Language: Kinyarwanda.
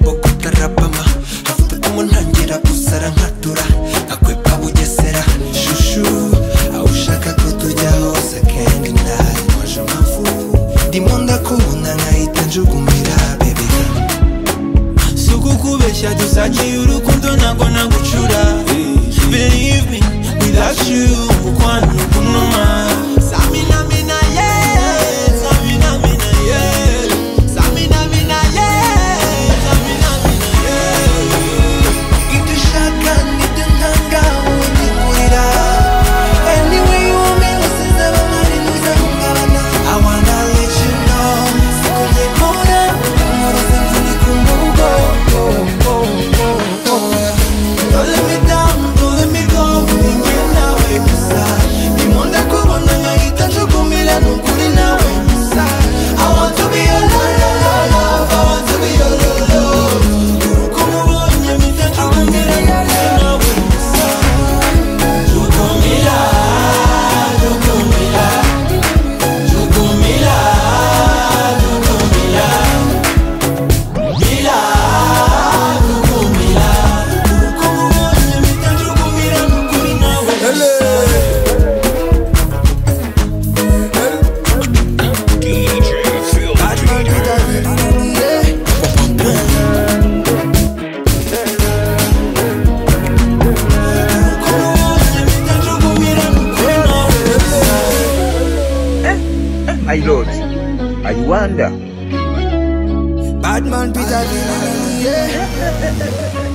Bogota Rapama Havuga ntangira gusara nkatura Nkakwepa Bugesera Shushu aho ushaka ko tujya hose can't deny. Moi je m'en fous. Ndimo ndakubona nkahita njugumirira baby girl. Sukukubeshya dusangiye urukundo ntabwo nagucura. Believe me, without you mukwano kunuma. Samina mina yeah, samina mina yeah, samina mina yeah, samina mina yeah. Ibyo ushaka nibyo ntanga wigurira. Anyway you want me usizaba mpari ntuzahungabana. I wanna let you know sikunye mpora nkoroze mvunika umugongo. Don't let me down, don't let me go, ninjye nawe gusa. Ndimo ndakubona nkahita njugumirira nukuri nawe gusa. I want to be your love, love, love, I want to be your love, love. Uko mubonye mpita njugumirira nukuri nawe gusa. Jugumira, jugumira, jugumira, jugumira, mira, jugumira. Uko mubonye mpita njugumirira nukuri nawe gusa. DJ Phil Peter. Uko mubonye mpita njugumirira nukuri nawe gusa. My lord, I wonder. Bad man Peter yeah.